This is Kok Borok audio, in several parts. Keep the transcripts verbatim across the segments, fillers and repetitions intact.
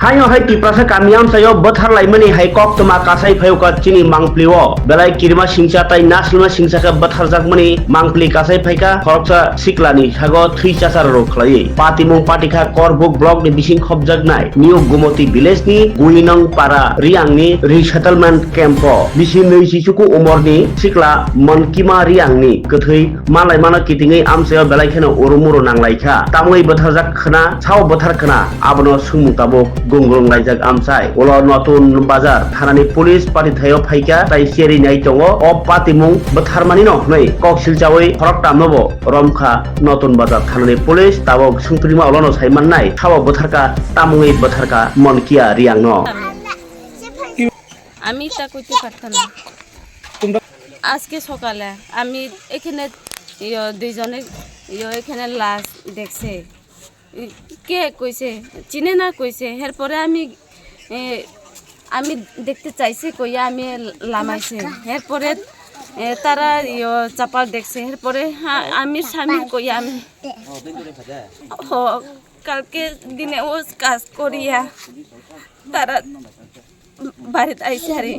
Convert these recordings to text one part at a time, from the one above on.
Ayno hai Tiprasa kami amchaio bwthar laimani hai koktwma kasai phaio kha chini mangpli o. Belai kirima singcha tai nasilma singcha khe bwtharjakmani mangpli kasai phaikha khoroksa siklani sago thwi chachar rok khlaiwi. Patimung patikha Korbuk block ni bising khopjaknai New Gumoti village ni Guinong para Riang ni resettlement camp o. Bisi nwi chichuku umor ni sikla Monkima Riang ni kwthwi malaimano kitingwi amchaio belai kheno urumuru nanglaikha. Tamwi bwtharjak khna, sao bwthar khna, abono swngmung tabuk gungrung laijak amchai. Ulo Notun Bazar thanani police patithaio phaikha, tai cherinai tongo. O patimung bwtharmanino hwnwi kok silchawi khoroktamnobo romkha Notun Bazar thanani police. Tabuk swngtwrwima ulono saimannai, sao bwtharkha, tamungwi bwtharkha Monkia Riangno. আমি তা করতে পারতাম না। আজকে সকালে আমি এখানে, ইয়ো, দুইজনে, ইয়ো, এখানে লাশ দেখছে। কে কইছে, চিনে না কইছে। এরপরে আমি, এ, আমি দেখতে চাইছি কইয়া আমি লামাইছি। এরপরে, এ, তারা, ইয়ো, চাপাল দেখছে। এরপরে, হ্যাঁ, আমি স্বামী কইয়া আমি, হ, কালকে দিনে ও কাজ করিয়া তারা বাড়িত আইছে আরে।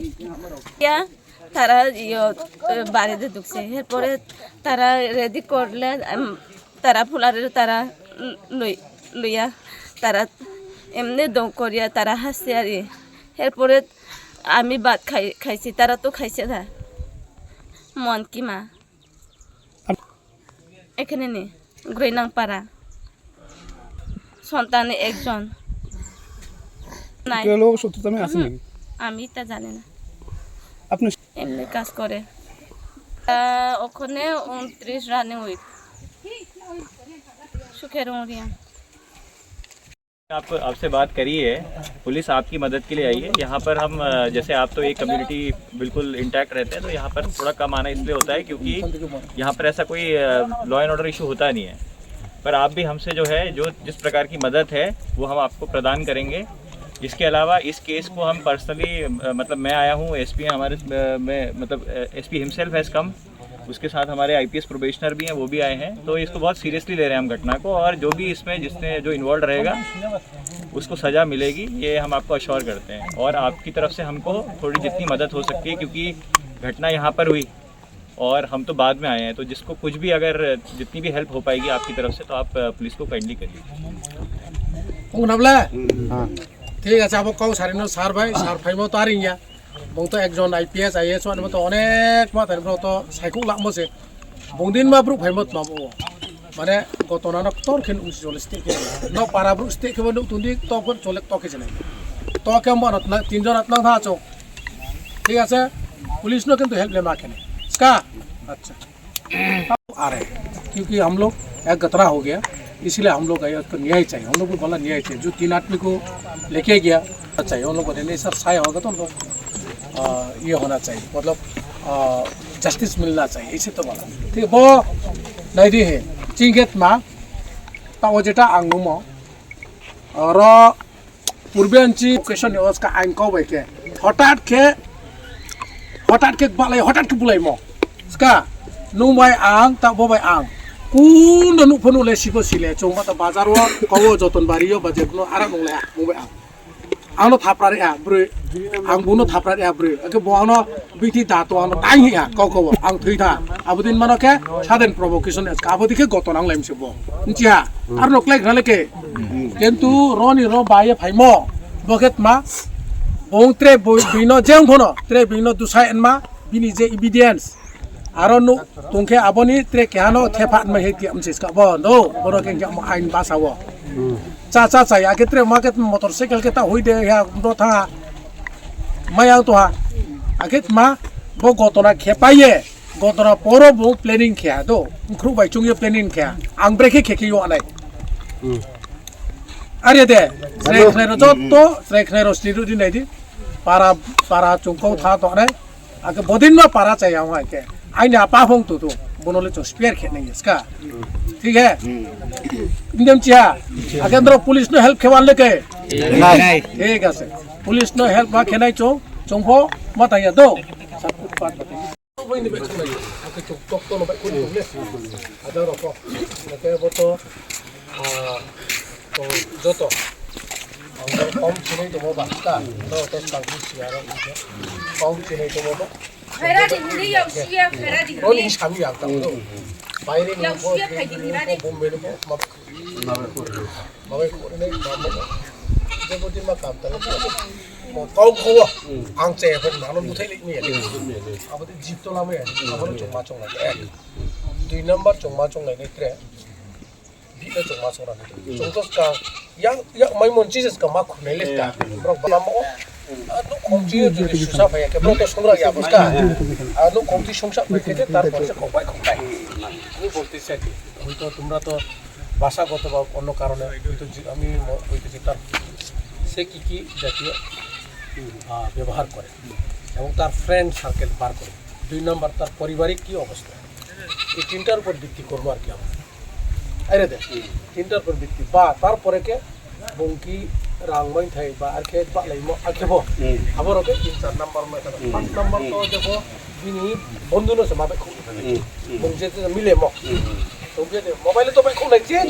ইয়া, তারা ইয়ো, এ, বাড়িতে ঢুকছে। এরপরে তারা রেডি করলে, এম, তারা ফুলারে তারা ল-, লই-, লইয়া তারা এমনি দম করিয়া তারা হাসছে আরে। এরপরে আমি ভাত খাই-, খাইছি, তারা তো খাইছে না। মন কি মা? এখানে নেই, গ্রৈনাংপাড়া। সন্তান একজন নাই। কেউ লোক শত্রুতা মে আছে হুম, নাকি? আমি তা জানি না। আপনি এমনি কাজ করে। তা ওখানে ঊনত্রিশ রানিং উইক। সুখের উড়িয়া। आपको, आपसे बात करी है, पुलिस आपकी मदद के लिए आई है। यहाँ पर हम, अ, जैसे आप तो एक कम्युनिटी बिल्कुल इंटैक्ट रहते हैं, तो यहाँ पर थोड़ा कम आना इसलिए होता है क्योंकि यहाँ पर ऐसा कोई, अ, लॉ एंड ऑर्डर इशू होता नहीं है। पर आप भी हमसे जो है, जो जिस प्रकार की मदद है, वो हम आपको प्रदान करेंगे। इसके अलावा इस केस को हम पर्सनली, अ, मतलब मैं आया हूँ, एसपी हैं हमारे, अ, मैं, मतलब, अ, एसपी हिमसेल्फ हैज़ कम, उसके साथ हमारे आईपीएस प्रोबेशनर भी हैं, वो भी आए हैं। तो इसको बहुत सीरियसली ले रहे हैं हम घटना को, और जो भी इसमें जिसने, जो इन्वॉल्व रहेगा, उसको सज़ा मिलेगी, ये हम आपको अश्योर करते हैं। और आपकी तरफ से हमको थोड़ी जितनी मदद हो सकती है, क्योंकि घटना यहाँ पर हुई और हम तो बाद में आए हैं, तो जिसको कुछ भी, अगर जितनी भी हेल्प हो पाएगी आपकी तरफ से, तो आप, अ, पुलिस को काइंडली करिए। Kung nabla? Hmm. Thik ache, abo kok sarino sar bai, sar phaimo to aring ya. Bung to ekjon I P S, I A S wani to onek ma tani bro to saikuk lamo se. Bung din ma bro phaimo to mabo. Mane gotona no ktor khen usi chole state khe. No para bro state khe bo nuk tundi to khen chole to khe jene. To khe mo na tinjon atnang tha chok. Thik ache? Police no kintu help le ma kene. Ska? Acha. आ रहे हैं, क्योंकि हम लोग एक गतरा हो गया, इसीलिए हम लोग को न्याय चाहिए। हम लोग को बोला न्याय चाहिए, जो तीन आदमी को लेके गया चाहिए। हम लोग बोले नहीं सर, सही होगा तो हम लोग, आ, ये होना चाहिए, मतलब, आ, जस्टिस मिलना चाहिए, इसे तो बोला। ठीक है, वो नहीं दी है। चिंगेत मा, ता वो जेटा आंगुमो, और Purbe anchi occasion ni oska ang kok bai khe. Hotat khe, hotat khe balai, hotat khe bulaimo. Ska, nung bai ang, ta bo bai ang. Kundo nuk phano le sibo sile, chwng mata bazar o, kowo joton bari o, ba jekno ara nung le, nung bai ang. Ang no thapra re a, bwrwi. Ang buno thapra re a, bwrwi. Ake bo ano Biti da to ano tang hi ha, kok kok ang thwi tha. Abo din mano khe sudden provocation es ka, abo dikhe goto nang lem se bo. Nchi ha, ar no klek na leke. Kintu roni ro baye phaimo. Bo khe tma, bong tre bo-, bino jeng phono, tre bino dusai enma, bini je evidence. Aro no tongkhe aboni tre kehano thepha enma he ti amse ska bo, do, bono khe khe mo ain basa wo. Cha, cha, cha, ya khe tre ma khe motorcycle khe ta hui de ya, do tha. Mayang to ha. Akhe ma bo gotona khe paye. Gotona poro bo planning khe ha do. Khru bai chung ye planning khe ha. Ang bre khe khe khe yo anai. Hmm. Are de. Sre khne ro jotto, sre khne ro sri ru di nai di. Para, para chung kau tha to anai. Akhe bodin ma para chai ang akhe. Aini apa hong tu tu. Bono le chung spare khe nai ska. Thik hai? Indem chi ha. Akhe andro police no help khe wan le ke. Nai. Thik ase. Police no help ma khenai chong, chongpho ma tangya do. Ada rokok. Nake boto, ah, to joto. Kong chinai tongo ba, ta, no, to tang si aro, kong chinai tongo ba. Khaira di hindi, yau siya, khaira di hindi. Oni sami yang tang to. Baire ni yau ko, siya khai di hindi. Bombay ni ko, ma, ma ko ni, ma, ma ko. Jabo din ma kam ta. Mo kong ko, ang che ko, ma no muthai li ni. Abo di jip to lama ya, abo no chong ma chong la. Dui number chong ma chong la ni tre. Bihno chwng ma chwng rani. Chwng to swkang yang, yang mai mon Jesus ka ma khunai le ka. Borok ba mo. Ano khongchi jodi susa phai ke borok to songra ya bos ka. Ano khongchi sungsa phai ke tar por se khongpai khongpai. Ani bolti se ki. Hoito tumra to ভাষাগত বা অন্য কারণে হয়তো যে আমি ম-, হয়তো যে তার সে কী কী জাতীয়, আহ, ব্যবহার করে এবং তার ফ্রেন্ড সার্কেল বার করে। দুই নাম্বার, তার পারিবারিক কী অবস্থা। এই তিনটার উপর ভিত্তি করবো আর কি আমরা। আরে দে, তিনটার উপর ভিত্তি বা তারপরে কে বংকি রাং মাইন থাই বা আর কে বা লাইমো আর কে বো। হুম। আবার ওকে তিন চার নাম্বার মে তাহলে হুম। পাঁচ নাম্বার তো হুম। দেখো বিনি বন্ধু নো সে মাপে খুব। হুম। হুম। বংশে তো মিলে মো। হুম। তো কে দে মোবাইলে তো ভাই খুব লাগছে।